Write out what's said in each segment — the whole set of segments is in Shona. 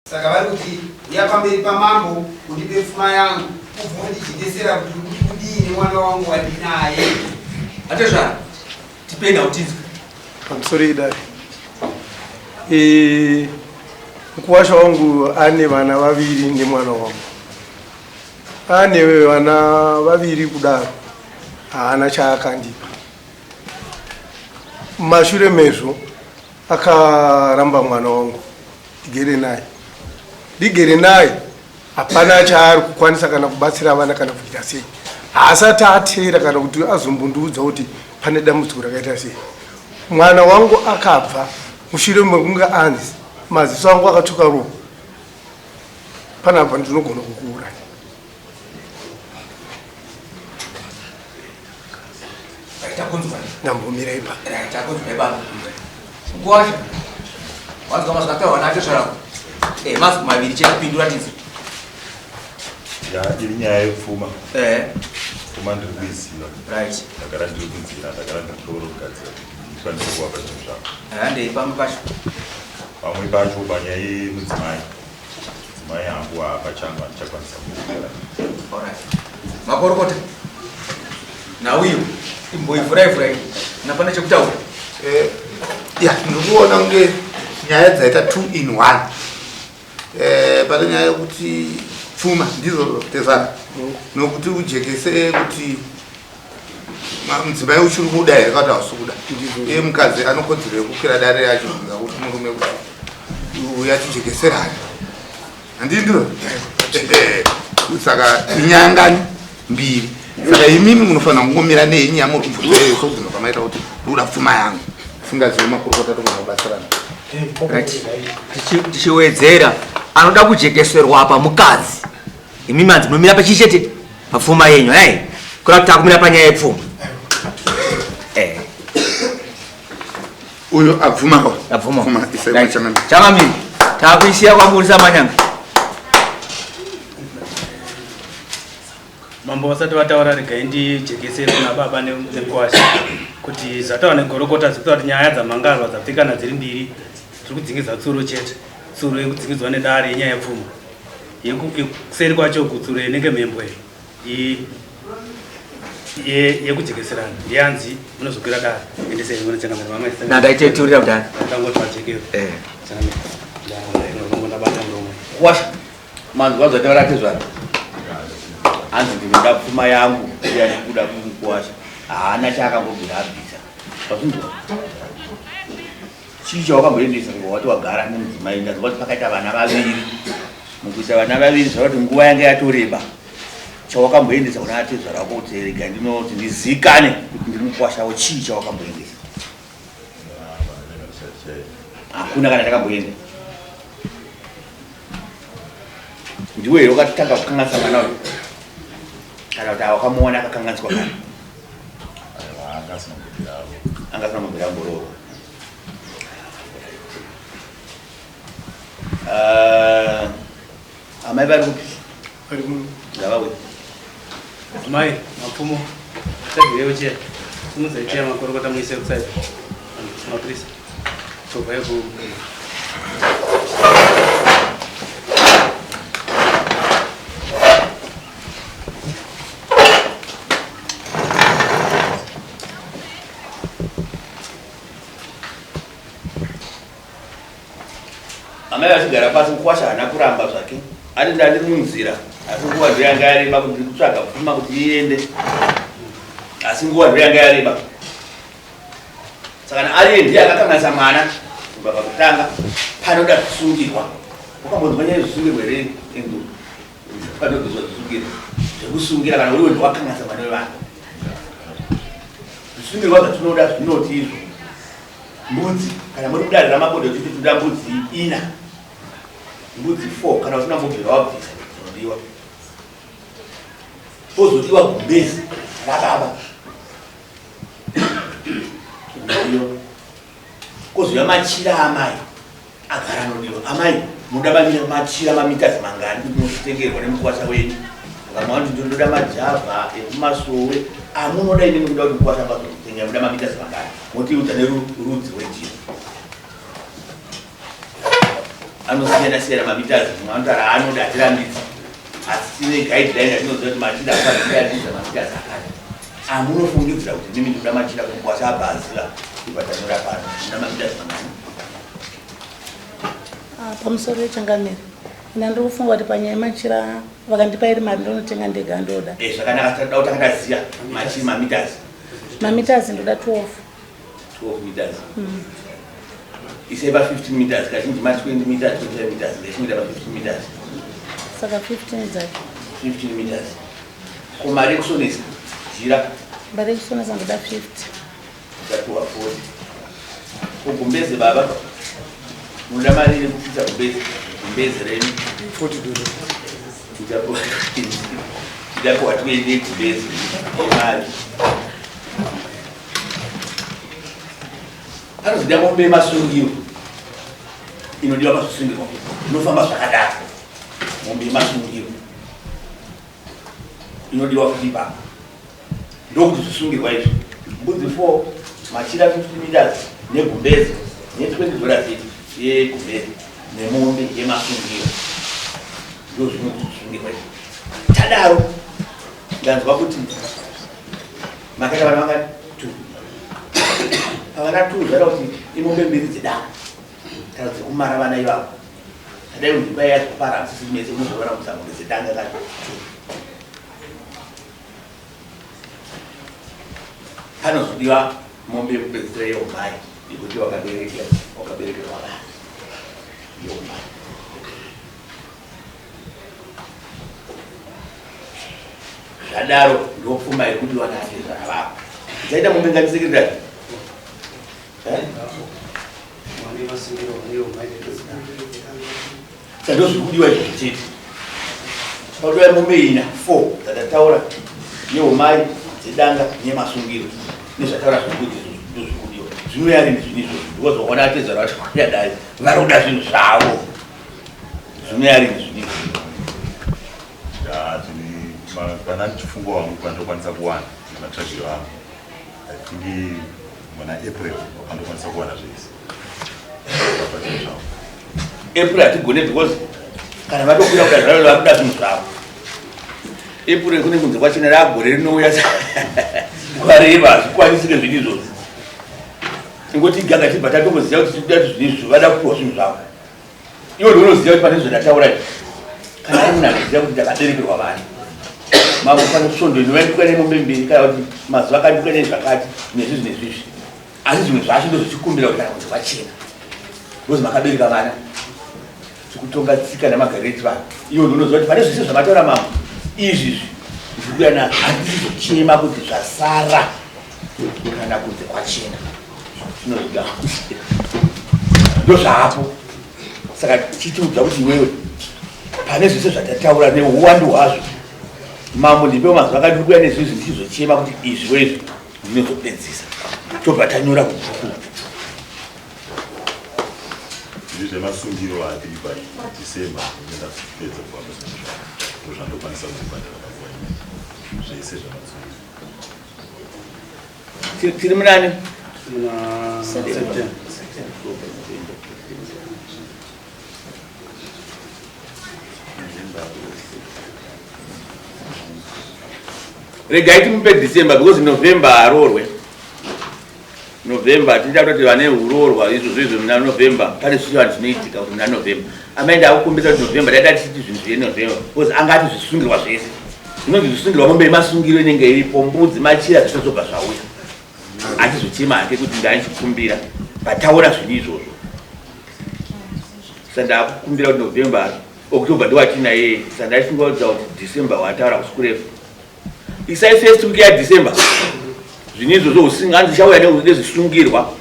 Saka vari kuti uya pamberi pamambo undipe pfuma yangu ubve wandijekesera kuti uri kuti kudii nemwana wangu wandinaye. Atezvara, tipei nhau tinzwe. Pamusoro idare. Eh, mukuwasha wangu ane vana vaviri nemwana wangu. Ane vana vaviri kudaro haana chaakandipa. Mashure mezvo akaramba mwana wangu ndigere naye ndigere naye hapana chaari kukwanisa kana kubatsira vana kana kuita sei haasati ateera kana kuti azombondiudza kuti pane dambudziko rakaita sei mwana wangu akabva mushure mekunge anzi maziso angu akatsvuka ropa panapa ndinogona kukuuraya ndambomira ipa Ngwasha. Wanzwa mazwi ataurwa nacho zvarako. Eh, mazwi maviri chete pindura tinzwe. Ya, iri nyaya yepfuma. Eh. Pfuma ndiri kuiziva. Right. Ndagara ndiri kunzira, ndagara ndiri kutooro kugadzira kuti ndikwanise kuvapa zvinhu zvangu. Eh, ndei pamwe pacho. Pamwe pacho panyaya yemudzimai. Mudzimai hangu hapachangu handichakwanisa kuugara. Alright. Makorokota. Nhau iyo imboivhurai vhurai. Napana chekutaura. Eh, ya ndikuona kunge nyaya dzaita two in one eh, pane nyaya yekuti pfuma ndizvo tezvara nokuti ujekese kuti mudzimai uchiri kuda here kana kuti hausi kuda iye mukadzi anokodzero yekukwira dare yacho bvunza kuti murume kuti uya tijekeserane handii ndiro saka inyaya ngani mbiri saka imimi munofanira kungomira neyenyu yamuri kubvunza iyoyo sokubvunza kwamaita kuti ndikuda pfuma yangu singazivi makurukota togona kubatsirana Tichiwedzera anoda kujekeserwa apa mukadzi. Imi manzi munomira pachii chete papfuma yenyu hey. Kuda kuti takumira panyaya yepfuma eh. Uyo abvuma ko? Abvuma. Pfuma isai changamire. Changamire. Takuisiya kwamuri samanyanga. Mambo vasati vataura regai ndijekese kuna baba nemukwasha kuti zvataura negorokota zvikuta kuti nyaya dzamhangarwa dzapfekana dziri mbiri tiri kudzingidza tsuro chete tsuro yekudzingidzwa nedare yenyaya yepfuma Yekuseri kwacho gutsuro inenge mhembwe yekujekeserana ndiyanzi munozokwira dare endesei munochengamira vamwe ndakaiteturira kudare ndangoti vajekero eh. ndabata muromo washa manzwa zvataura tezvara hanzi ndinoda pfuma yangu iya ndikuda kumukuwasha haana chaakambobvira abvisa wazvinzwa Chii chawakamboendesa kubva wati wagara nemudzimai ndazwa kuti pakaita vana vaviri mukuisa vana vaviri zvava kuti nguva yanga yatoreba chawakamboendesa kuna atezvara wako kuti rega ndinoti ndizikane kuti ndiri mukwashawo chii chawakamboendesa hakuna kana chakamboenda ndiwe here wakatanga kukanganisa mwana uyu kana kuti wakamuona akakanganiswa kare anga asina kumbobvira amboroorwa ah, amai vari kupi ngavauye amai mapfumo tsvagirewo cheya simudzai cheya makorokota muise kuside mapurisa tobva ku Amai vachigara pasi mukwasha haana kuramba zvake ati ndandiri munzira asi nguva ndo yanga yareba kuti ndiri kutsvaga pfuma kuti iende asi nguva ndo yanga yareba saka kana ariye ndiye akakanganisa mwana kubva pakutanga panoda kusungirwa wakambonzwa nyaya yezvisungirwa here endu Panobviswa zvisungiro zvekusungira kana uriwe ndiwakanganisa mwana wevanhu. Zvisungirwa zvatinoda zvinoti izvo mbudzi kana muri kudare ramabodo titi toda mbudzi ina mbudzi 4 kana usina mbubvira wabvisa dzinodiwa pozodiwa gumbezi rababa rinodiwa kozouya machira amai Agara anodiwa. Amai, munoda mamira machira mameters mangani kuti munotengerwa nemukwasha wenyu? Vamwe vanoti ndinoda majavha ekumasowe amunoda imi munoda kuti mukwasha angazotengera munoda mameters mangani? Motiudza nerudzi rwejira. Anosiyana siyana mameters, mumwe anotaura anoda hatirambidzi, asi tine guideline yatinoziva kuti machira afanira mameters akati. Amunofungidzira kuti mimi ndinoda machira kuti kwasha abva aziva kubva tanyora pano ndinoda mameters mangani? Pamusoro yechangamire, ina ndiri kufunga kuti panyaya yemachira vakandipa iri mari ndonotenga ndega ndoda. Zvakanaka, tinoda kutanga taziva machira mameters. Mameters ndoda 12. 12 meters. Isai pa 15 meters, kazhinji ma 20 meters, 25 meters, ndechinoita pa 15 meters. Saka 15 dzacho. 15 meters. Ko mari yekusonesa jira? Mari yekusonesa ndoda 50. Uchapiwa 40. Ko gumbeze baba? Munoda mari yekupisa gumbeze? Gumbeze renyu. 40 dollars. Uchapiwa uchapiwa 20 gumbeze yemari. Panozoda mombe yemasungiro inodiwa pazvisungirwa inofamba zvakadaro. Mombe yemasungiro inodiwa futi ipapo ndokuti zvisungirwa izvi mbudzi 4, machira 50 meters negumbeze ne20 dollars yegumbeze nemombe yemasungiro ndo zvinoti zvisungirwa izvi. Tadaro ndanzwa kuti makaita vana vangani? 2. Pavana 2 zvaida kuti imombe mbiri dzedaka kana dzekumara vana ivavo. Tadai kuti imba yazopara musisi mese unozoona kuti mombe dzedanga kati 2. Panozodiwa mombe yekupedzisira yeumai yekuti wakaberekerwa vana yeumai. Zvadaro ndopfuma iri kudiwa natezvara vako. Dzaita mombe ngani sekretary? Saka ndozviri kudiwa izvozvo chete. Pakudiwa mombe ina 4 dzatataura yeumai, dzedanga nemasungiro nezvataura zvekuti ndozviri kudiwa. Zvinouya rini zvinhu izvozvo? Because wakaona atezvara vacho vakadai vari kuda zvinhu zvavo. Zvinouya rini zvinhu izvozvo? Pana ndichifunga wangu pandokwanisa kuwana nematsvagiro angu, I think muna April pandokwanisa kuwana zvese. April hatigone because kana vatokwira kuda zvavo vakuda zvinhu zvavo. April kune kunze kwachena ragore rinouya kwareba, hazvikwanisike zvinhu izvozvo. Ingoti gaga tibva tatongoziva kuti tikuda zvinhu izvo, vada kupiwa zvinhu zvavo. Iwe ndiwe unoziva kuti pane zvandataura izvi. Kana ari munhu anoziva kuti ndakaberekerwa vana, mambo pano svondo ino vaipikwa nemombe mbiri kana kuti mazuva akati ndipikwa nezvakati nezvizvi nezvizvi, asi zvimwe zvacho ndozvichikumbira kuti kana kunze kwachena because makabereka vana. Tikutonga tsika nemagariro echivanhu. Iwe ndiwe unoziva kuti pane zvese zvamataura mambo izvi izvi ndikuya nazvo, handisi kuzochema kuti zvasara kana kunze kwachena. Tinozvigamuchira ndozvaapo. Saka chitiudza kuti iwewe pane zvese zvatataura neuwandu hwazvo mambo ndipewo mazuva akati ndikuya nezvizvi ndichizochema kuti izvi wezvi ndinozopedzisa, tobva tanyora kubhuku. Izvi zvemasungiro adi by December ndinoenda kupedza kufamba zvinhu zvavo, ndozvandokwanisa kubhadhara panguva ino zvese zvemasungiro. Tiri munani? Muna September. Regai timupe December because November haroorwe. November tinoda kutoti vane huroorwa izvozvo izvo muna November pane zvichivanhu zvinoitika kuti muna November. Amai ndakukumbisa kuti November daida tichiti zvinhu zviye November because anga ati zvisungirwa zvese. Zvinonzi zvisungirwa mombe yemasungiro inenge iripo, mbudzi, machira zvese zvobva zvauya. Achizochema hake kuti ndaichikumbira pataura zvinhu izvozvo. Saka ndakukumbira kuti November, October ndowatinaye, saka ndaifunga kuti December wataura kusi kurefu. Isai first week yaDecember zvinhu izvozvo usinganzi chauya nezvisungirwa.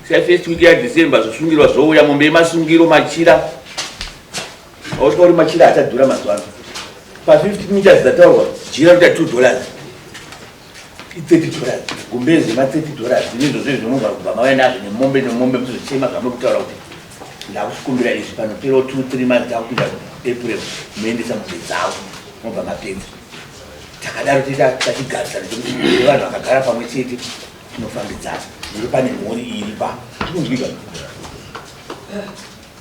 Isai first week yaDecember zvisungirwa zvouya, mombe yemasungiro, machira. Ausvika kuti machira achadhura mazuva ano. Pa 50 meters dzataurwa jira rinoita 2 dollars, i30 dollars, gumbeze ma 30 dollars. Zvinhu izvozvo izvi munogona kubva mauya nazvo nemombe nemombe muchizochema zvamuri kutaura kuti ndakuchikumbira izvi. Panopera 2 3 months takupinda April, muendesa mombe dzavo mobva mapedza. Takadaro toita tachigarisana chekuti vanhu vakagara pamwe chete tinofambidzana nekuti pane mhuri iri pa tikunzwika.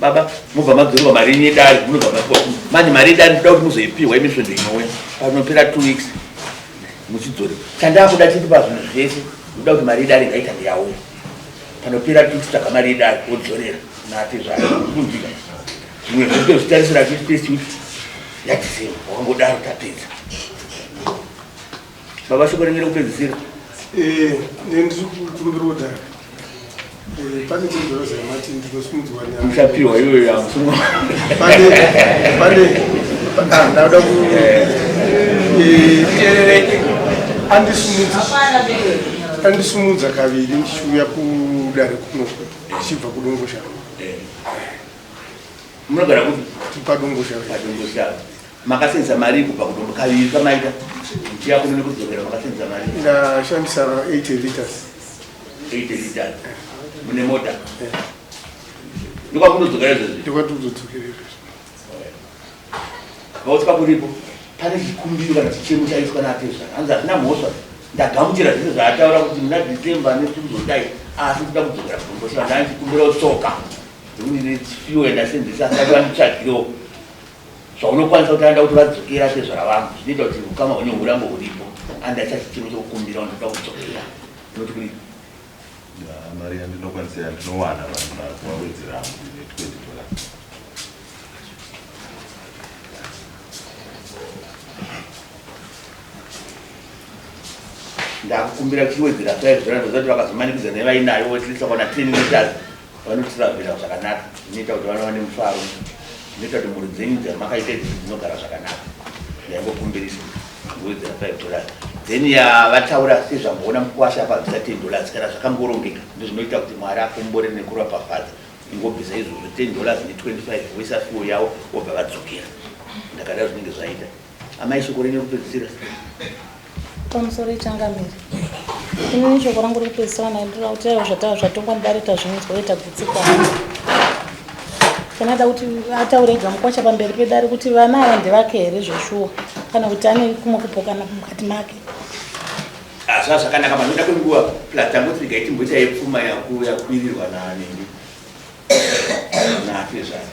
Baba, mobva madzorerwa mari yenyu yedare, munobva mapiwa. Manje mari yedare ndoda kuti muzoipiwa imi svondo inouya. Panopera 2 weeks muchidzorerwa. Chandakuda chete pazvinhu zvese, ndoda kuti mari yedare ngaitange yauya. Panopera 2 weeks tsvaga mari yedare wodzorera natezvara. Kunzwika. Zvimwe zvese tozvitarisira first week yaDecember. Wakangodaro tapedza. Baba shoko renyu rekupedzisira. Eh, ndiri kukumbira kudare. Eh, pane chinzoro zvamati ndinosimudzwa nyaya. Muchapiwa iyoyo yamusungo. Pane pane ah, ndauda ku eh, Teererei. andisimudza andisimudza kaviri ndichiuya kudare kuno ndichibva kudongoshava. Eh. Munogara kupi? Padongoshava. Padongoshava. Makasenzesa mari kubva kudombo kaviri kamaita muchiya kuno nekudzokera makasenzesa mari. Ndashandisa 80 liters. 80 liters. Mune mota? Ndokwakunodzokera izvozvi? Ndokwakunodzokera izvozvi. Vautya kuripo pane chikumbiro kana chichemo chaiswa naatezvara hanzi hazvina mhosva ndagamuchira zvese zvaataura kuti muna December nekuzodai asi kuda kudzokera kudomboshava ndanichikumbirawo tsoka dzekuti nefuel yandasenzesa asi ndati vanditsvagirewo zvaunokwanisa kuti anoda kuti vadzokera tezvara vangu zvinoita kuti ukama hwenyu hurambe huripo and acha chichemo chekukumbira unoda kudzokera unoti kudii mari yandinokwanisa yandinowana vanhu vakuvawedzera ne 20 dollars ndakukumbira chiwedzera 5 dollars ndoziva kuti vakazomanikidza nevainayo at least vakaona 10 meters Vanotiravhera zvakanaka zvinoita kuti vana vane mufaro zvinoita kuti mhuri dzenyu dzamakaita idzi dzinogara zvakanaka ndaingokumbirisa kuwedzera 5 dollars then yavataura sezvamboona mukwasha apa bvisa 10 dollars kana zvakangorongeka ndozvinoita kuti mwari akomborere nekuropafadza ingobvisa izvozvo 10 dollars ne 25 voisa fuel yavo vobva vadzokera ndakadaro zvinenge zvaita Amai shoko renyu rekupedzisira. Pamusoro ichangamire. Inini shoko rangu rekupedzisira naindira kuti aiwa zvatava zvatongwa mudare tazvinzwa uye tagutsikana. Kana ada kuti ataure ega mukwasha pamberi pedare kuti vana ava ndevake here zveshuwa kana kuti ane kumwe kupokana mukati make. Ah, zvava zvakanaka manoda kwenguva plus tangoti regai timboita yepfuma yakwirirwa nanenge natezvara.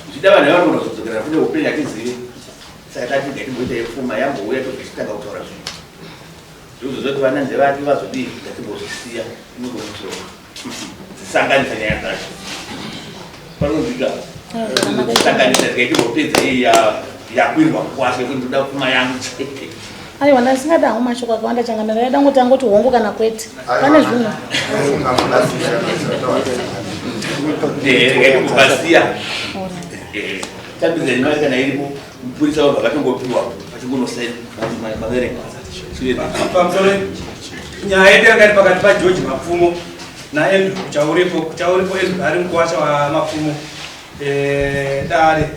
Zvichida vanhu vanogona kuzodzokera kune upenyu hatizivi. Saka tati ngatimboita yepfuma yambouya tozotanga kutaura zvinhu. Zvozozoti vana ndevake vazodii ngatimbozvisiya inogona kuzodzisanganisa nyaya dzacho. Panonzwika dzisanganisa tikaimbopedza iyi yakwirwa kwashe kuti ndoda pfuma yangu chete. Aiwa ndasingada hangu mashoko akawanda changamire ndaida kungoti angoti hongu kana kwete. Pane zvimwe. Regai Tambidza mari kana iripo mupurisa wabva vatongopiwa vachingonosaina maverenga. Pamusoro nyaya yedu yanga iri pakati paGeorge Mapfumo naAndrew Chauripo. Chauripo Andrew ari mukuwasha waMapfumo. Dare